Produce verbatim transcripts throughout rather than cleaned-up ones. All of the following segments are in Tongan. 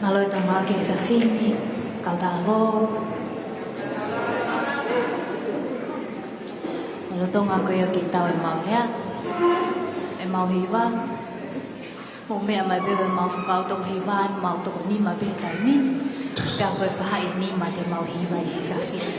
Mālō e tau maʻu ki he efiafi ni, kau talavou. Lolotonga ko ia ke tau ʻemau lea, ʻemau hiva. Mou meʻa mai pē ʻemau fakau toko hiva, ʻemau toko nima pē taimi. Pea ko e faʻahi nima te mau hiva ʻi he efiafi ni.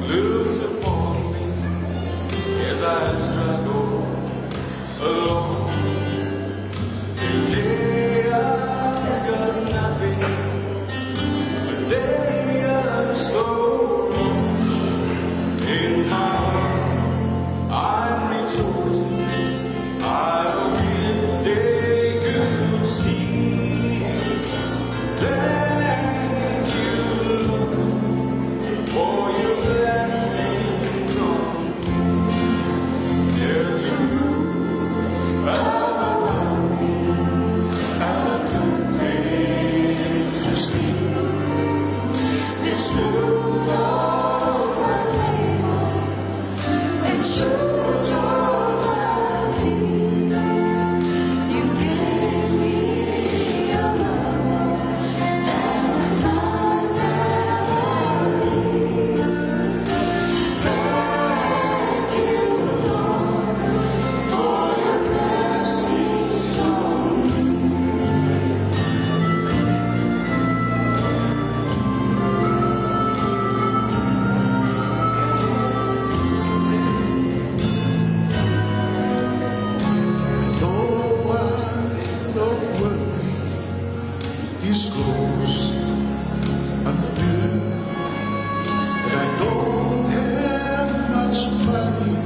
Looks upon me as I struggle alone. They say I've got nothing, but they are so wrong. In my heart, I'm rejoicing. I wish they could see. Thank you, Lord, for your blessings on me. There's a roof above me, a good place to sleep. There's food on my table and shoes on my feet. You gave me your love and a fine family. Thank you, Lord, for your blessings on me. Though I'm not worthy, this goes unbidden, and I don't have much money,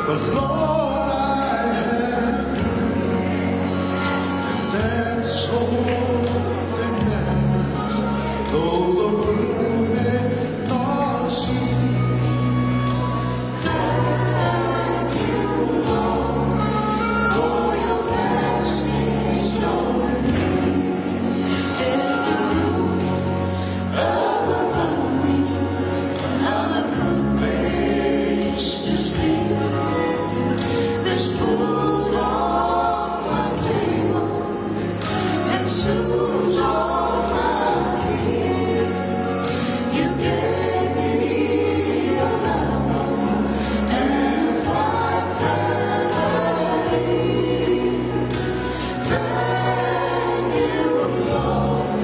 but Lord, I have you, and that's all that matters. Though the world may not see, thank you, Lord, for your blessings on me. There's a roof above me, a good place to sleep. There's food on my table and shoes on my feet. You gave me your love and a fine family. Thank you, Lord,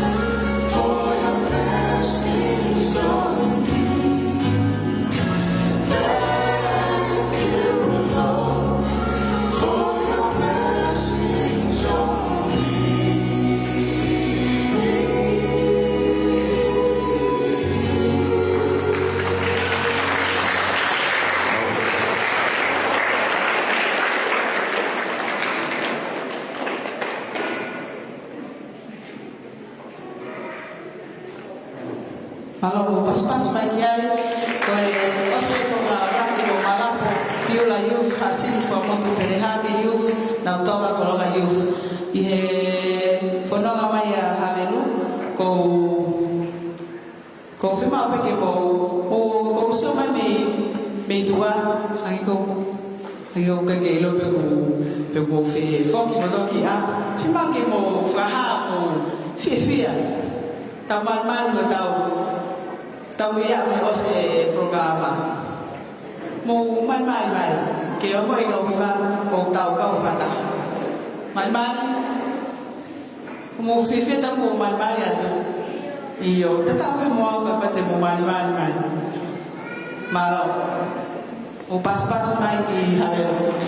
for your blessings on me. Thank you, Lord, for your blessings on me. Mālō, pasipasi mai ki ai, ko e ʻosi e konga ʻuluaki ʻo Malapo. Iula Youth, Hasili Fuamotu, Pelehake Youth, Nautoka Kolonga Youth. ʻI he fononga mai ʻa Havelu, ʻoku ou, ʻoku ou fiemaʻu pē ke mou, mou, ʻoku ou sio mai mei, mei tuʻa, hangē ko, hangē ko ʻeku ʻikai ke ʻilo pe ʻoku, pe ʻoku mou fie foki mo toki ʻā. Fiemaʻu ke mou fakahā hoʻomou fiefia. Tau malimali mo tau, tau ia me ʻosi e polokalama. Mou malimali mai, ke ongoʻi e kau hiva ʻoku tau kau fakataha. Malimali, mou fiefia, tau mou malimali atu. ʻIo, tatau pē mo au kapau te mou malimali mai. Mālō. Mou pasipasi mai ki Havelu.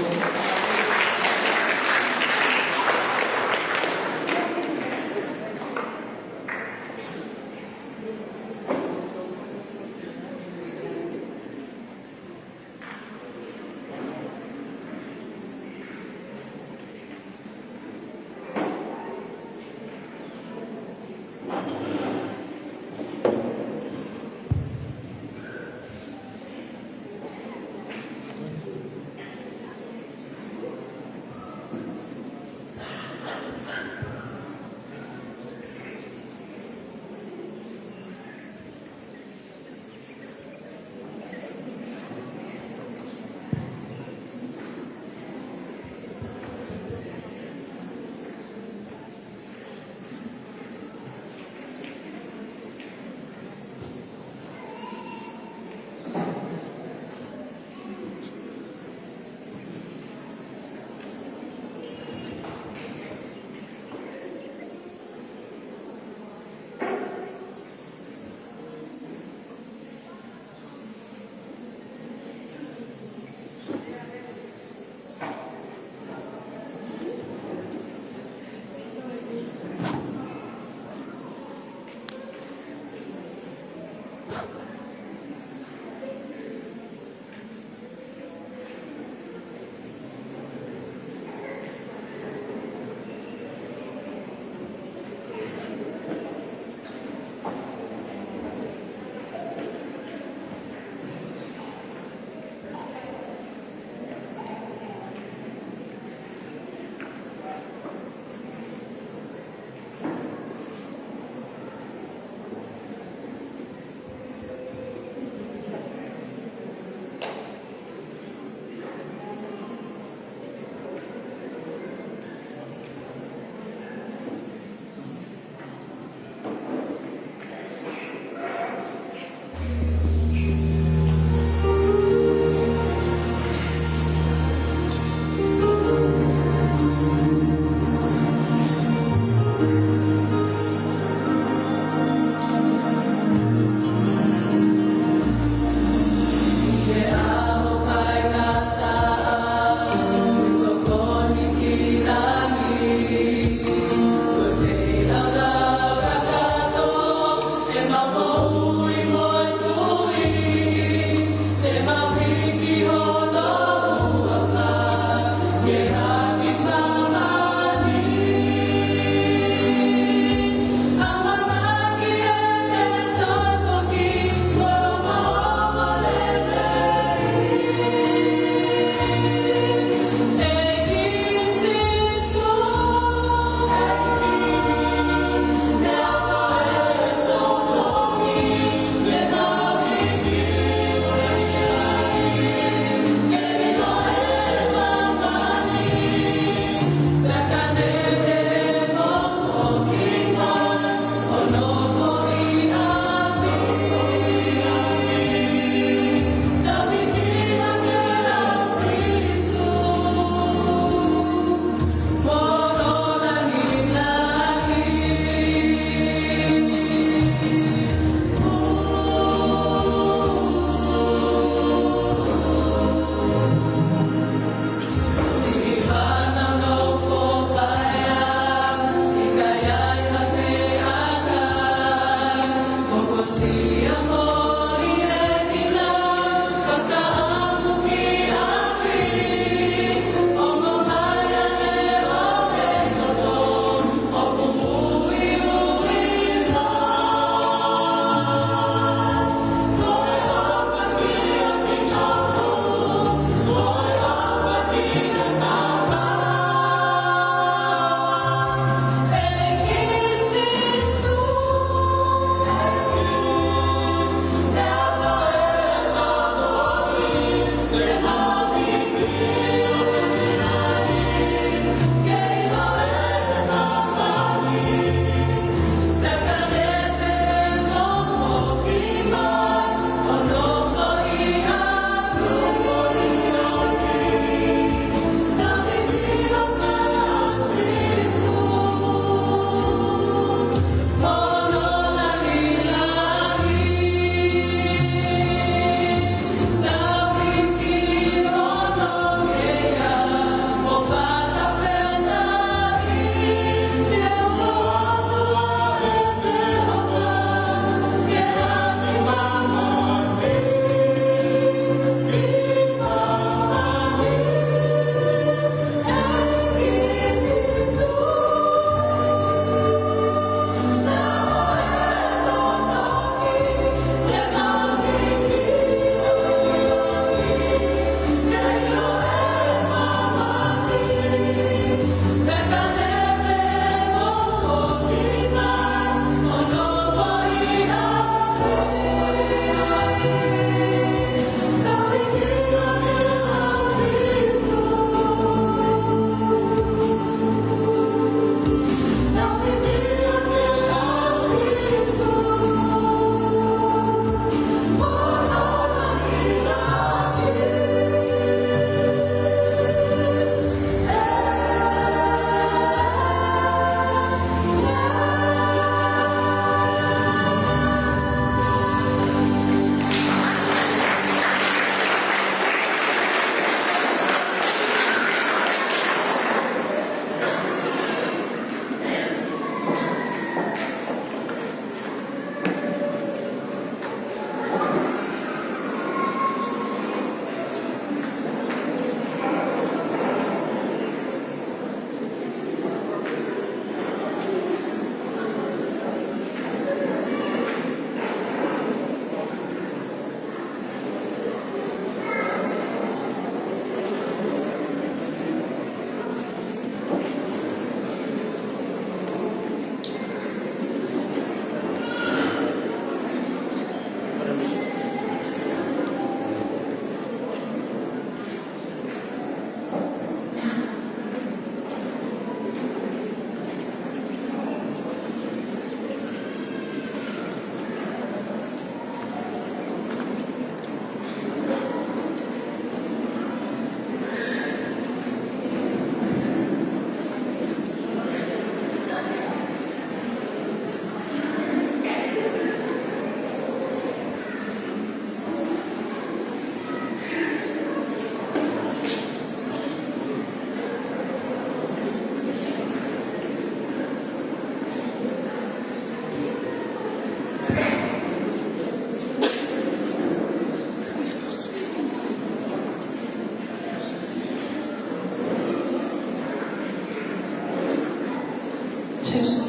Test.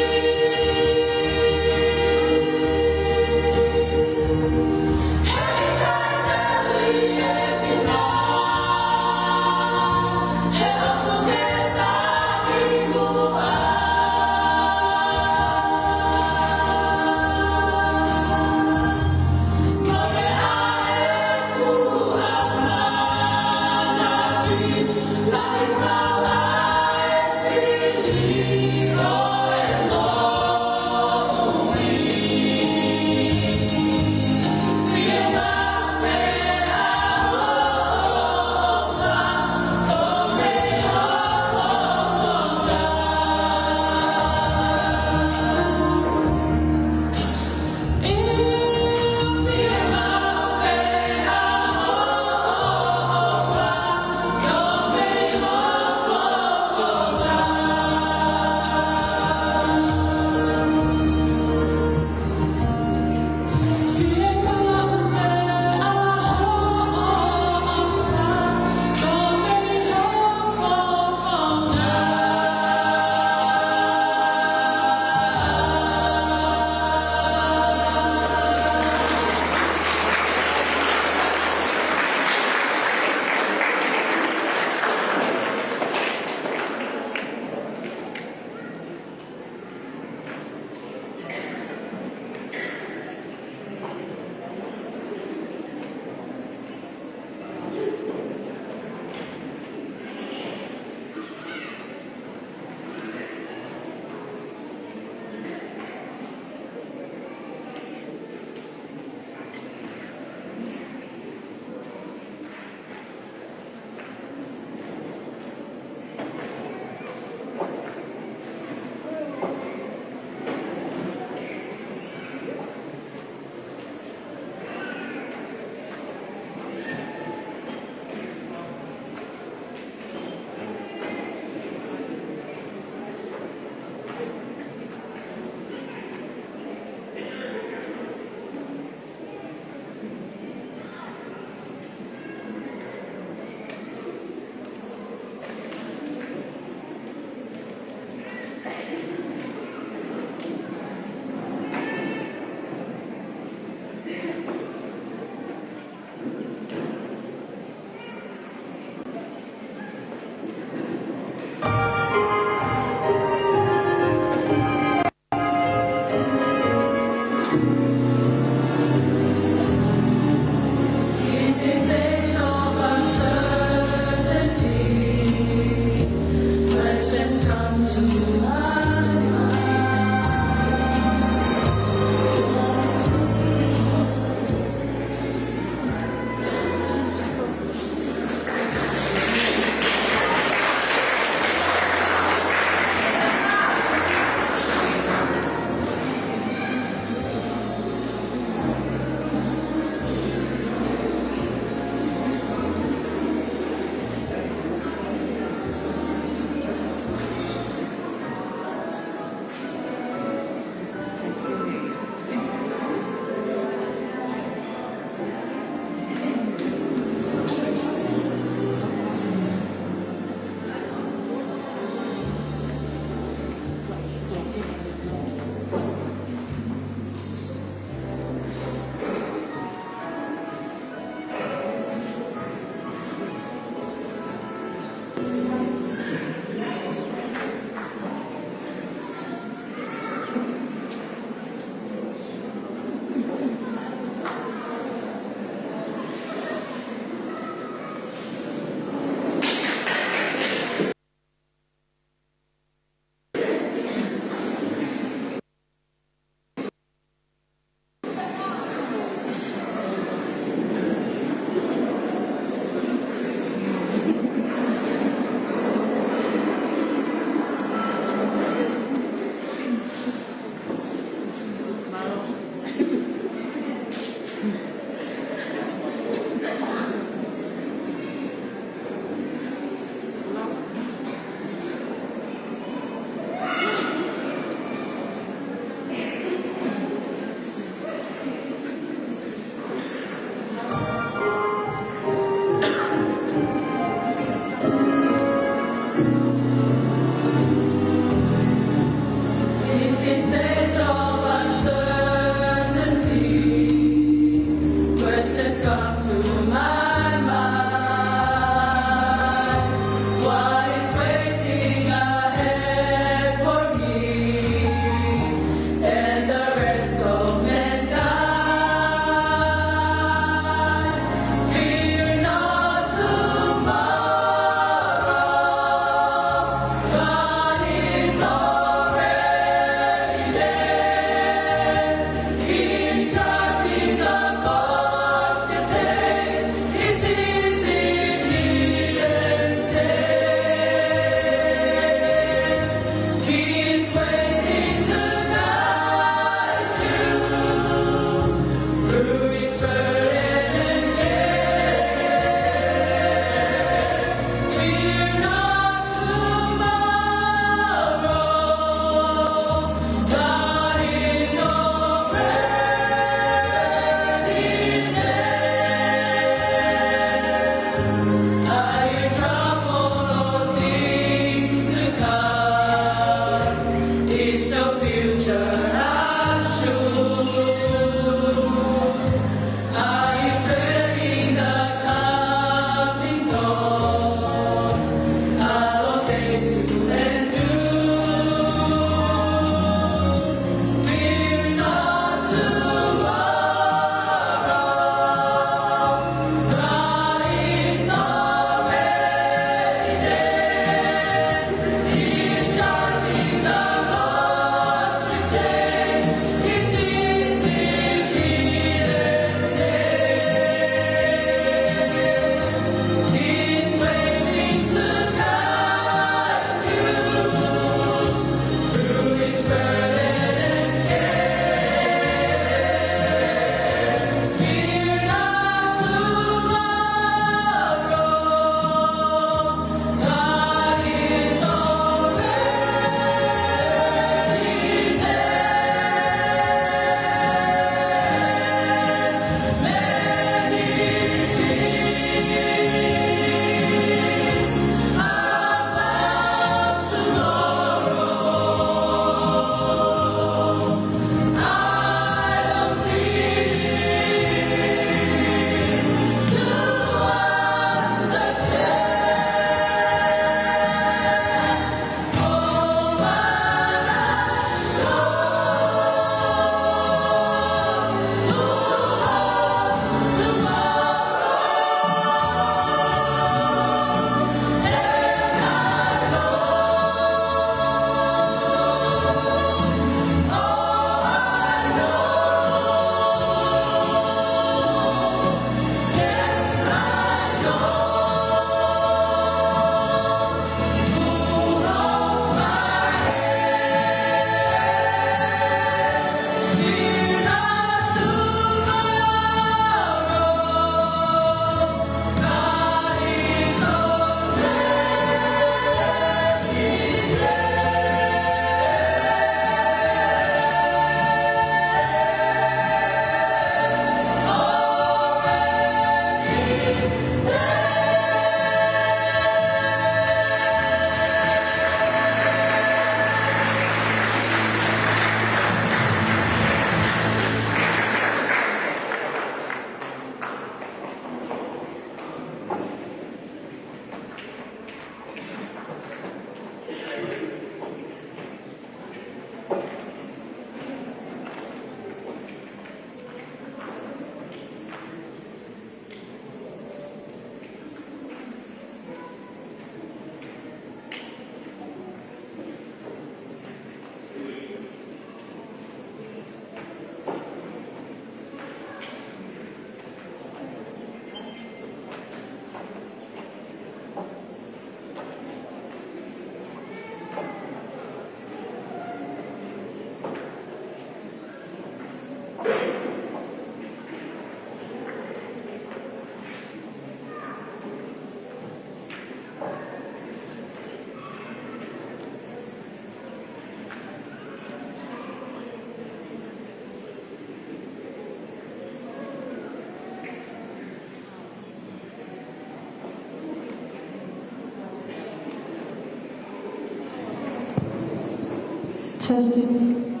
Testing.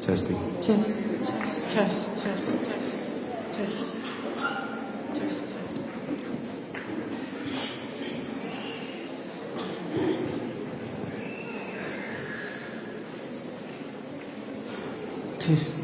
Testing. Test. Test, test, test, test, test. Test. Test.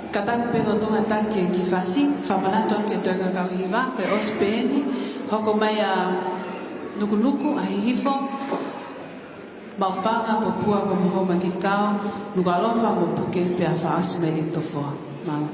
Kātaki pē lolotonga e taki e kiʻi fasi, fakamanatu atu ki he toenga kau hiva, ko e ʻosi pē eni, hoko mai ʻa Nukunuku, ʻa Hihifo, Maʻufanga, Popua, Popohomo, Kilikao, Nukuʻalofa mo Puke, pea fakaʻosi mai ʻe Tofoa. Mālō.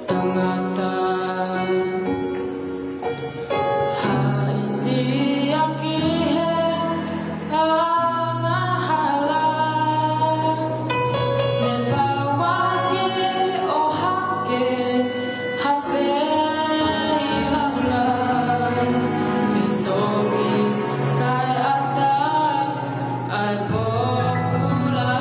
Tangata haʻisia ki he angahala, ne pāuaki ʻo hake ha feilaulau, fetongi kae ʻatā ʻa e pōpula.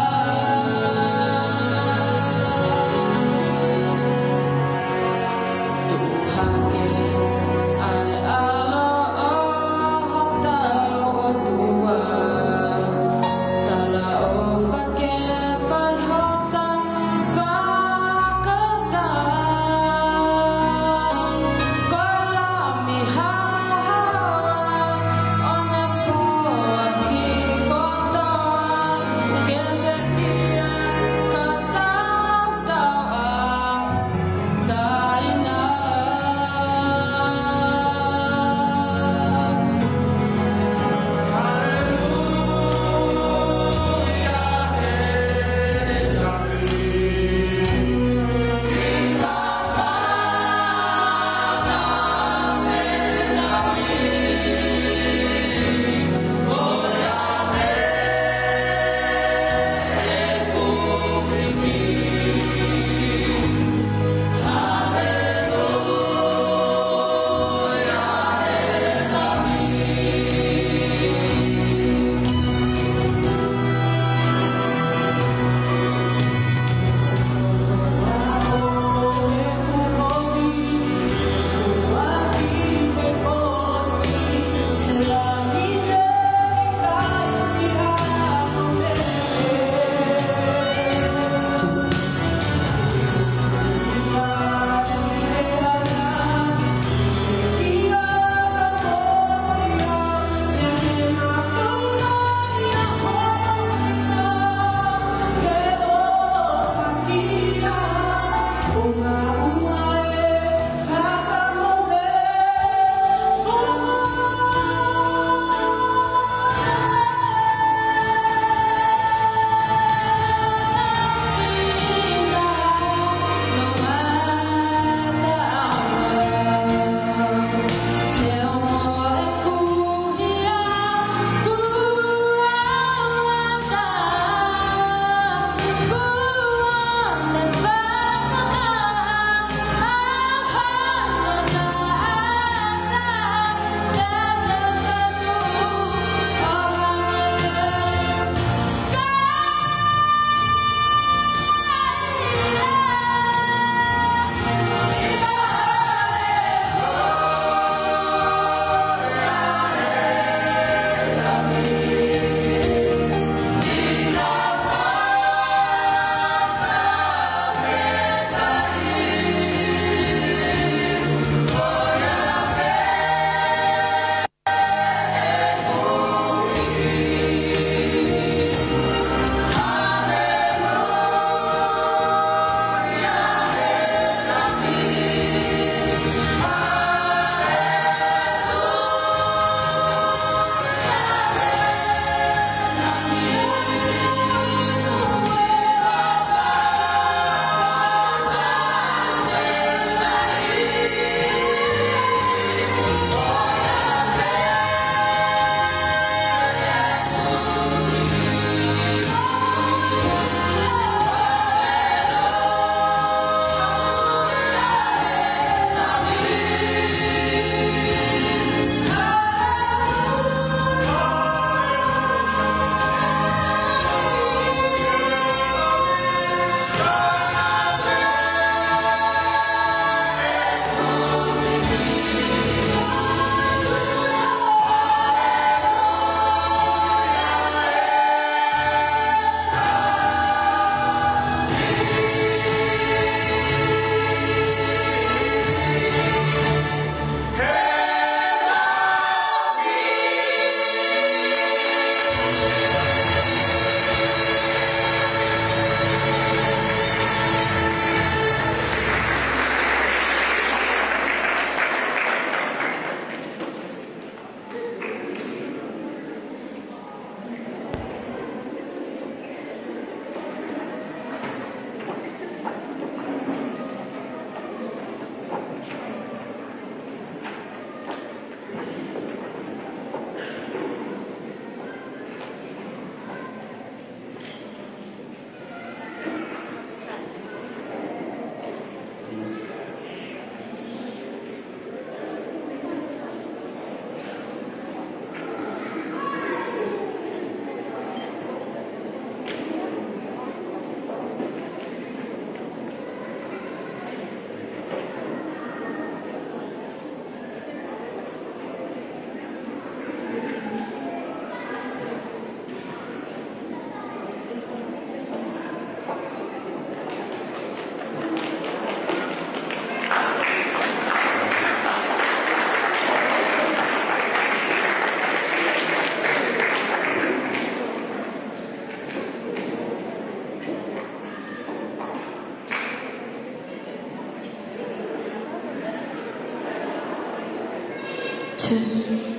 Test.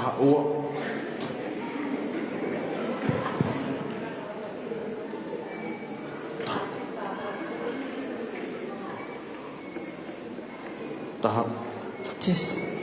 Taha ua. Taha. Test.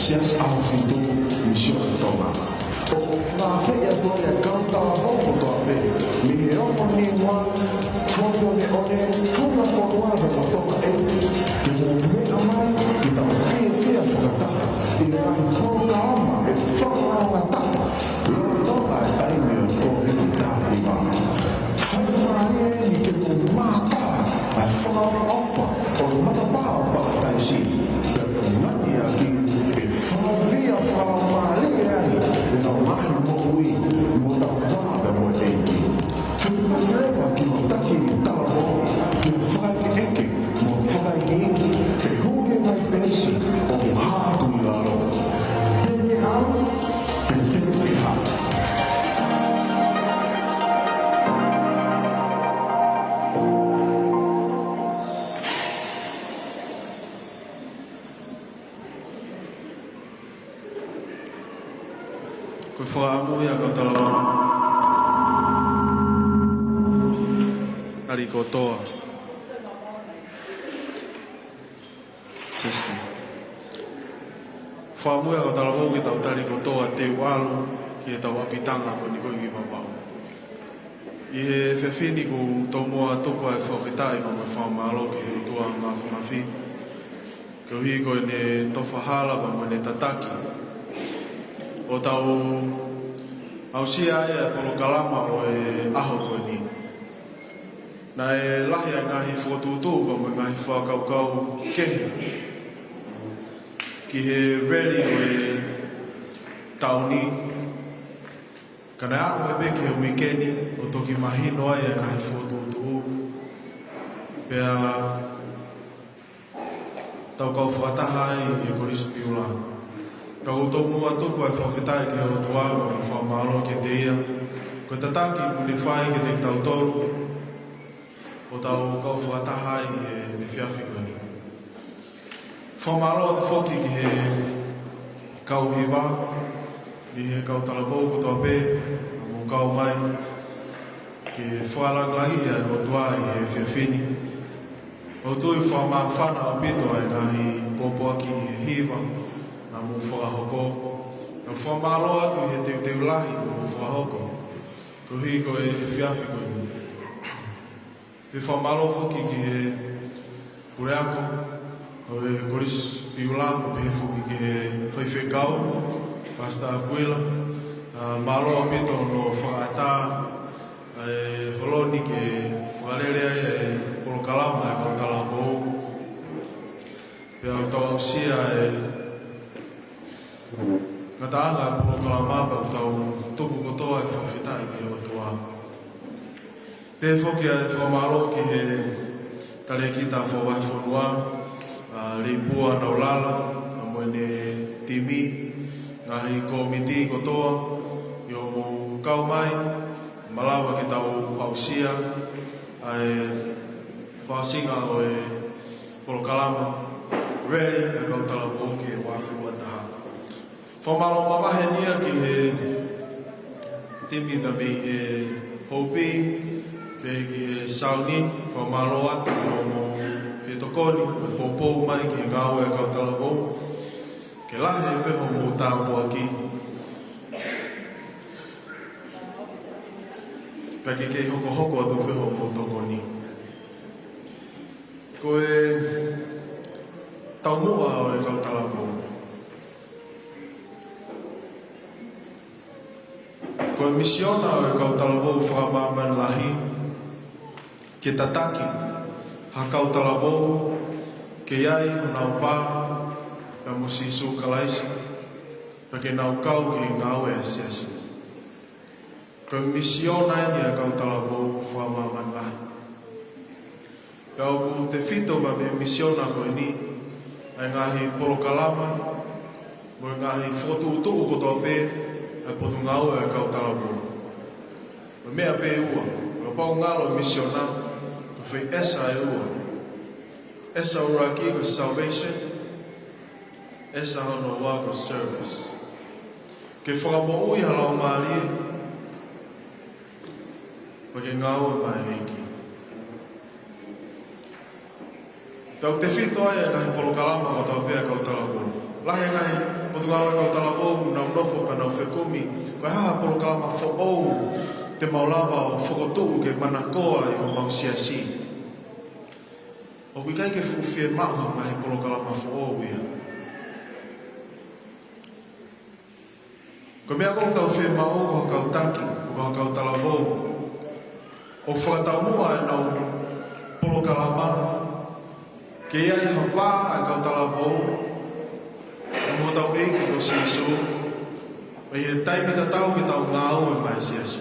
Siasi ʻAhofitu, Misiona Tonga. ʻOku fakaafeʻi atu ai ʻa e kau talavou kotoa pē mei he ongo Niua, Fōtunga mo e Fonua Fonua ʻo Tonga ē, ke mou meʻa mai ke tau fiefia fakataha ʻi he ngaahi polokalama ʻe fakaongo taha. Lolotonga e taimi ʻo e Kōviti taha hiva, faingamālie eni ke mou mātā ʻa e fakaʻofoʻofa ʻo e matapā ʻo Palataisi, pea fungani ʻaki e fakaʻuvia fakalaumālie ai ʻetau ngaahi moʻui mo hotau vā pea mo e ʻEiki. Fepaki leva ki hotau taki talavou ke fakaʻekeʻeke mo fakaʻikiiki, ʻe hū ki he ngaahi peesi ʻoku hā ʻi lalo. Pea ʻe ʻalu, pea te ke hā. Ko e fakaʻamu ia kau talavou. Tali kotoa. Testing. Fakaʻamu ia kau talavou ke tau tali kotoa te u ʻalu ki heʻetau ʻapitanga ko eni ko ē ki Vavaʻu. ʻI he efiafi ni ʻoku ou tomuʻa tuku ʻa e fakafetaʻi mo e fakamālō ki he ʻOtua Māfimafi, koeʻuhi ko ʻene tofa hala pea mo ʻene tataki ʻo tau aʻusia ai ʻa e polokalama ʻo e ʻaho ko eni. Naʻe lahi ʻa e ngaahi fokotuʻutuʻu pea mo e ngaahi fakakaukau kehe ki he rally ʻo e taʻu ni. Ka naʻe aʻu mai pē ki he uike ni ʻo toki mahino ai ʻa e ngaahi fokotuʻutuʻu, pea tau kau fakataha ai ʻi he Kolisi Piula. Ka ʻoku ou tomuʻa tuku ʻa e fakafetaʻi ki he ʻOtua mo e fakamālō kiate ia, ko e tataki kuo ne fai kiate kitautolu ʻo tau kau fakataha ai ʻi he efiafi ko eni. Fakamālō atu foki ki he kau hiva, ki he kau talavou kotoa pē, ʻoku mou kau mai ke fakalāngilangiʻi ʻa e ʻOtua ʻi he efiafi ni. ʻOku ou tui ʻoku fakamāfana ʻaupito ʻa e ngaahi pōpoaki ʻi he hiva naʻa mou fakahoko. Naʻa fakamālō atu ʻi he teuteu lahi naʻa mou fakahoko koeʻuhi ko e efiafi ko eni. Pea fakamālō foki ki he puleako ʻo e Kolisi Piula, pea pehē foki ki he faifekau, Pastor Aquila, ʻa, mālō ʻaupito hono fakaʻatā ʻa e holo ni ke fakalele ai ʻa e polokalama ʻa e kau talavou. Pea ʻoku tau aʻusia ʻa e ngataʻanga ʻa e polokalama pea ʻoku tau tuku kotoa ʻa e fakafetaʻi ki he ʻOtua. Pehē foki ʻa e fakamālō ki he talēkita Fakavahefonua, ʻa, Leipua Naulala, pea mo ʻene timi, ngaahi kōmiti kotoa, ʻi hoʻomou kau mai, malava ke tau aʻusia ʻa e fakaʻosinga ʻo e polokalama rally ʻa e kau talavou ki he uaafe ua taha. Fakamālō mavahe eni ia ki he timi pea mei he Hopi, pea ki he Sauni, fakamālō atu ki hoʻomou fetokoni, mo e poupou mai ki he ngāue ʻa e kau talavou, ke lahi pē hoʻomou tāpuaki, pea ke kei hokohoko atu pē hoʻomou tokoni. Ko e taumuʻa ʻo e kau talavou. Ko e misiona ʻo e kau talavou fakamāmani lahi, ke tataki ha kau talavou ke ʻi ai honau pā pea mo Sīsū Kalaisi, pea ke nau kau ki he ngāue ʻa e siasi. Ko e misiona eni ʻa e kau talavou fakamāmani lahi. Pea ʻoku tefito pea mei he misiona ko eni ʻa e ngaahi polokalama mo e ngaahi fokotuʻutuʻu kotoa pē ʻa e Potungāue ʻa e Kau Talavou. Ko e meʻa pē ʻe ua, kapau ʻe ngalo e misiona, ko e foʻi ʻesa ʻe ua. ʻEsa ʻuluaki ko e salvation, ʻesa hono ua ko e service. Ke fakamoʻui ha laumālie, pea ke ngāue maʻa e ʻEiki. Pea ʻoku tefito ai ʻa e ngaahi polokalama kotoa pē ʻa e kau talavou. Lahi e ngaahi Potungāue Kau Talavou, nau nofo pea nau fekumi, ko e hā ha polokalama foʻou te mau lava ʻo fokotuʻu ke manakoa ʻi homau siasi? ʻOku ʻikai ke fuʻu fiemaʻu ha ngaahi polokalama foʻou ia. Ko e meʻa ʻoku tau fiemaʻu ko ha kau taki, ko ha kau talavou, ʻo fakataumuʻa ʻenau polokalama, ke ʻi ai ha vā ʻa e kau talavou mo hotau ʻEiki ko Sīsū, ʻi he taimi tatau ke tau ngāue maʻa e siasi.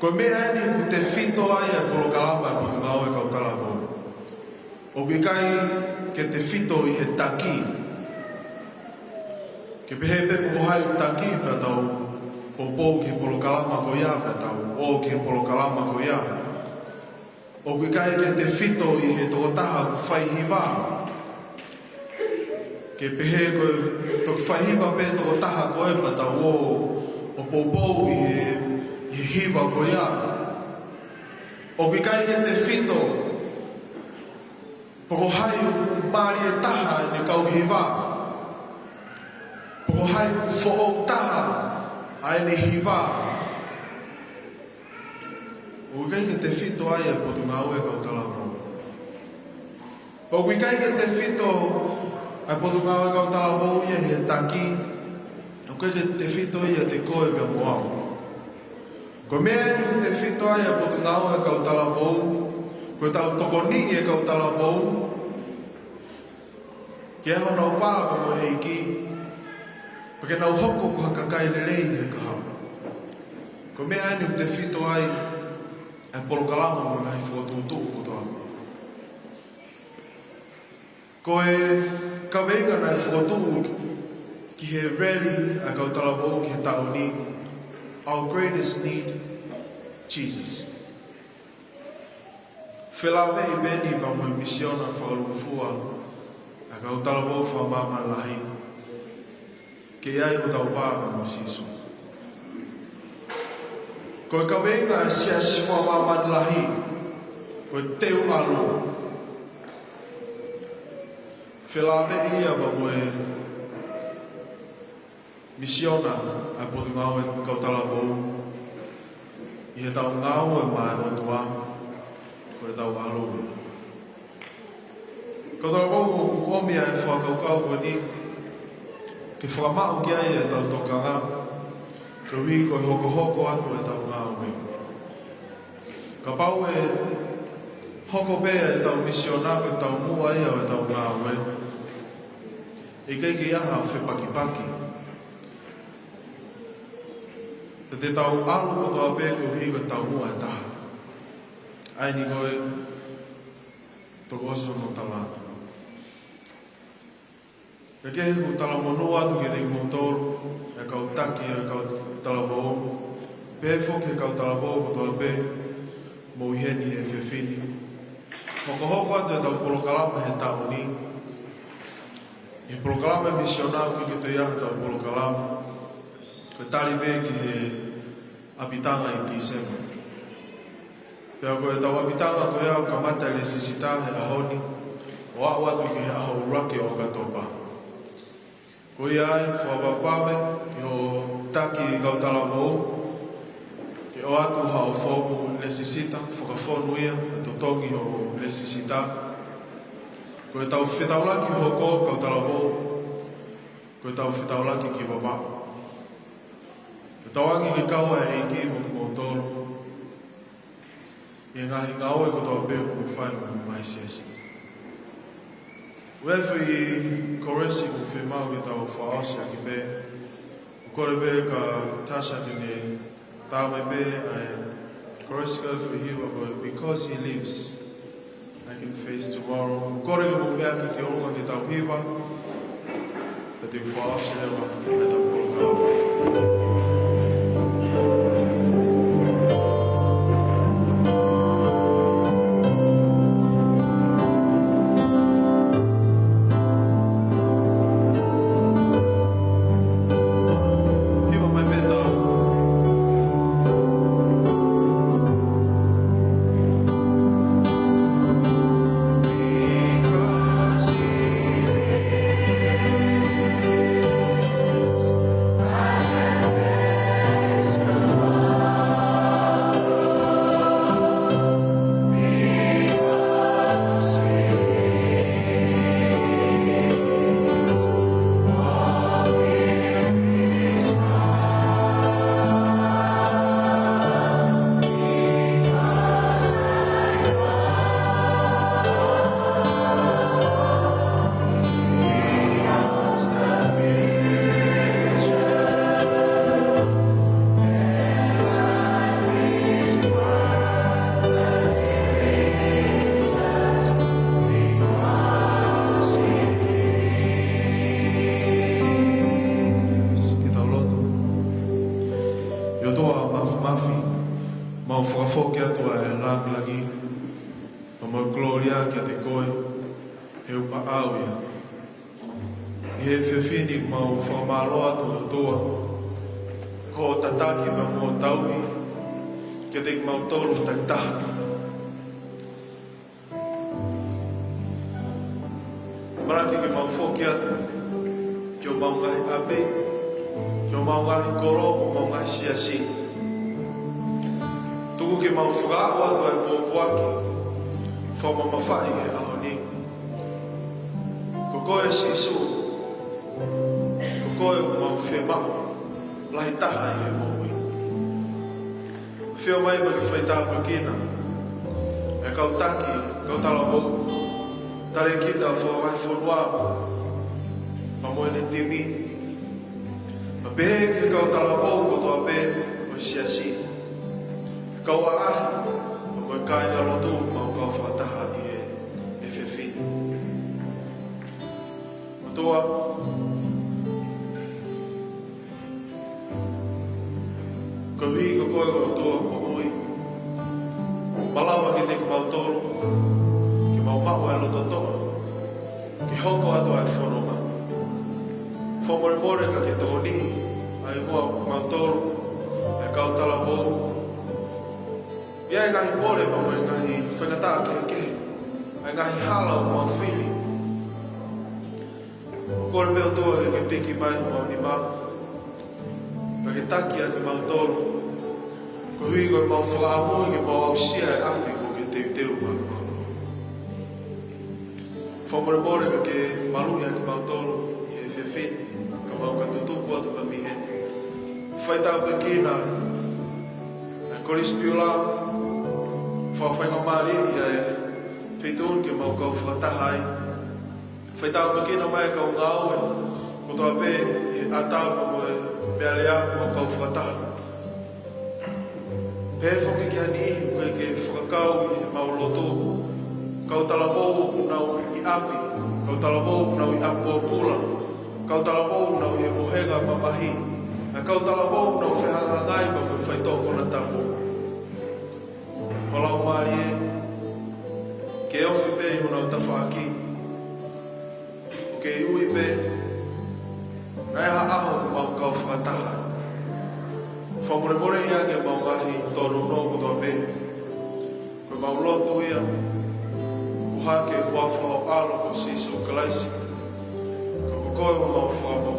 Ko e meʻa eni ʻoku tefito ai ʻa e polokalama ʻa e Potungāue Kau Talavou. ʻOku ʻikai ke tefito ʻi he taki. Ke pehē pē pe ko hai ʻoku taki pea tau poupou ki he polokalama ko ia, pea tau ō ki he polokalama ko ia. ʻOku ʻikai ke tefito ʻi he tokotaha ʻoku fai hiva. Ke pehē ko e toki fai hiva pē tokotaha ko ē pea tau ō ʻo poupou ʻi he, ʻi he hiva ko ia. ʻOku ʻikai ke tefito pe ko hai ʻoku mālie taha ʻene kau hiva, pe ko hai ʻoku foʻou taha ʻa ʻene hiva. ʻOku ʻikai ke tefito ai ʻa e Potungāue Kau Talavou. ʻOku ʻikai ke tefito ʻa e Potungāue Kau Talavou ia he taki. ʻOku ʻikai ke tefito ia ʻiate koe pea mo au. Ko e meʻa eni ʻoku tefito ai ʻa e Potungāue Kau Talavou, ko ʻetau tokoniʻi e kau talavou ke ʻi ai honau vā pea mo e ʻEiki, pea ke nau hoko ko ha kakai lelei he kahaʻu. Ko e meʻa eni ʻoku tefito ai ʻa e polokalama mo e ngaahi fokotuʻutuʻu kotoa. Ko e kaveinga naʻe fokotuʻu ki he rally ʻa e kau talavou ki he taʻu ni, Our Greatest Need, Jesus. Felāveʻi pē eni pea mo e misiona fakalūkufua ʻa e kau talavou fakamāmani lahi, ke ʻi ai hotau vā pea mo Sīsū. Ko e kaveinga ʻa e siasi fakamāmani lahi, ko e teu ʻalu. Felāveʻi ia pea mo e misiona ʻa e Potungāue Kau Talavou ʻi heʻetau ngāue maʻa e ʻOtua, ko ʻetau ʻalu ia. Kau talavou, ʻoku ʻomi ʻa e fakakaukau ko eni ke fakamaʻu ki ai ʻetau tokanga, koeʻuhi ko e hokohoko atu ʻetau ngāue. Kapau ʻe hoko pē ʻetau misiona ko e taumuʻa ia ʻo ʻetau ngāue, ʻe ʻikai ke ʻi ai ha fepakipaki. Te tau ʻalu kotoa pē koeʻuhi ko e taumuʻa ʻe taha. ʻA eni ko e tokoso no talato. Pea ke u talamonū atu kiate kimoutolu, ʻa e kau taki ʻo e kau talavou, pehē foki ki he kau talavou kotoa pē ʻoku mou ʻi heni he efiafi ni. Hokohoko atu ʻetau polokalama he taʻu ni. ʻI he polokalama misiona ʻoku ʻikai ke toe ʻi ai haʻatau polokalama. Ko e tali pē ki he ʻapitanga ʻi Tīsema. Pea ko ʻetau ʻapitanga ko ia ʻoku kamata he Lesisita he ʻaho ni, ʻo aʻu atu ki he ʻaho ʻuluaki ʻo ʻOkatopa. Ko ia ai, fakaʻapaʻapa ki hoʻo taki kau talavou, ke ʻoatu haʻo foomu Lesisita, fakafonu ia, ʻa e totongi hoʻo Lesisita. Ko ʻetau fetaulaki hoko kau talavou, ko ʻetau fetaulaki ki Vavaʻu. Ke tauange ke kau ʻa e ʻEiki mo kimoutolu ʻi he ngaahi ngāue kotoa pē ʻoku mou fai mo e ngaahi siasi. ʻOku ʻi ai e foʻi kolisi ʻoku fiemaʻu ke tau fakaʻosi ʻaki pē. ʻOku kole pē kia Tasha ke ne tā mai pē ʻa e kolisi, ko e foʻi hiva ko e Because He Lives, I Can Face Tomorrow. ʻOku kole ke mou meʻa ki ʻolunga ke tau hiva, pea te u fakaʻosi leva ʻetau polokalama. Hiva mai pē tau. ʻOtua Māfimafi, mau fakafoki atu ʻa e langilangi, pea mo e kolōlia kiate koe, he ʻoku ʻaʻau ia. ʻI he efiafi ni mau fakamālō atu ʻOtua, ko hoʻo tataki pea mo hoʻo tauhi kiate kimautolu takitaha. Malaki ke mau foki atu ki homau ngaahi ʻapi, ki homau ngaahi kolo, homau ngaahi siasi. Tuku ke mau fakaaʻu atu ʻa e pōpoaki fakamamafaʻi he ʻaho ni. Ko koe Sīsū, ko koe ʻoku mau fiemaʻu lahi taha ʻi he moʻui. ʻAfio mai pea ke faitāpuekina ʻa e kau taki, kau talavou, talēkita fakavahefonua, pea mo ʻene timi. Pea pehē ki he kau talavou kotoa pē ʻo e siasi, kau ʻaʻahi, pea mo e kāingalotu ʻoku mau kau fakataha ʻi he efiafi ni. ʻOtua, koeʻuhi ko koe ko e ʻOtua moʻui, malava kiate kimautolu ke mau maʻu ʻa e loto toʻa ke hoko atu ʻa e fononga. Fakamolemole ka ke tokoniʻi ʻa e hingoa ʻo kimautolu, ʻa e kau talavou, ʻi he ngaahi pole pea mo e ngaahi faingataʻa kehekehe, ʻa e ngaahi hala ʻoku mau fili. ʻOku kole pē ʻOtua ke ke piki mai homau nima, pea ke taki ʻa kimautolu, koeʻuhi ko ʻemau fakaʻamu ke mau aʻusia ʻa e ʻapi kuo ke teuteu maʻa kimautolu. Fakamolemole ka ke maluʻi ʻa kimautolu ʻi he efiafi ni, ka mau ka tutuku atu pē mei heni. Faitāpuekina ʻa e Kolisi Piula, fakafaingamālieʻi ʻa e feituʻu ni ke mau kau fakataha ai. Faitāpuekina mai ʻa e kau ngāue kotoa pē ʻi he ʻata pea mo e meʻalea ʻoku mau kau fakataha. Pehē foki ki ha niʻihi ʻoku ʻikai ke fakakau ʻi heʻemau lotu. Kau talavou ʻoku nau ʻi ʻapi, kau talavou ʻoku nau ʻi ʻapi pōpula, kau talavou ʻoku nau ʻi he mohenga mamahi, ʻa e kau talavou ʻoku nau fehangahangai pea mo e faitoʻo konatapu. Ko e Laumālie, ke ofi pē ʻi honau tafaʻaki, ʻo ke ui pē, naʻa ʻi ai ha ʻaho ʻoku mau kau fakataha. Fakamolemoleʻi ange ʻemau ngaahi tōnounou kotoa pē. Ko ʻemau lotu ia, ʻuhinga ki he huafa ho ʻAlo ko Sīsū Kalaisi. Ka ko koe ʻoku mau fakamau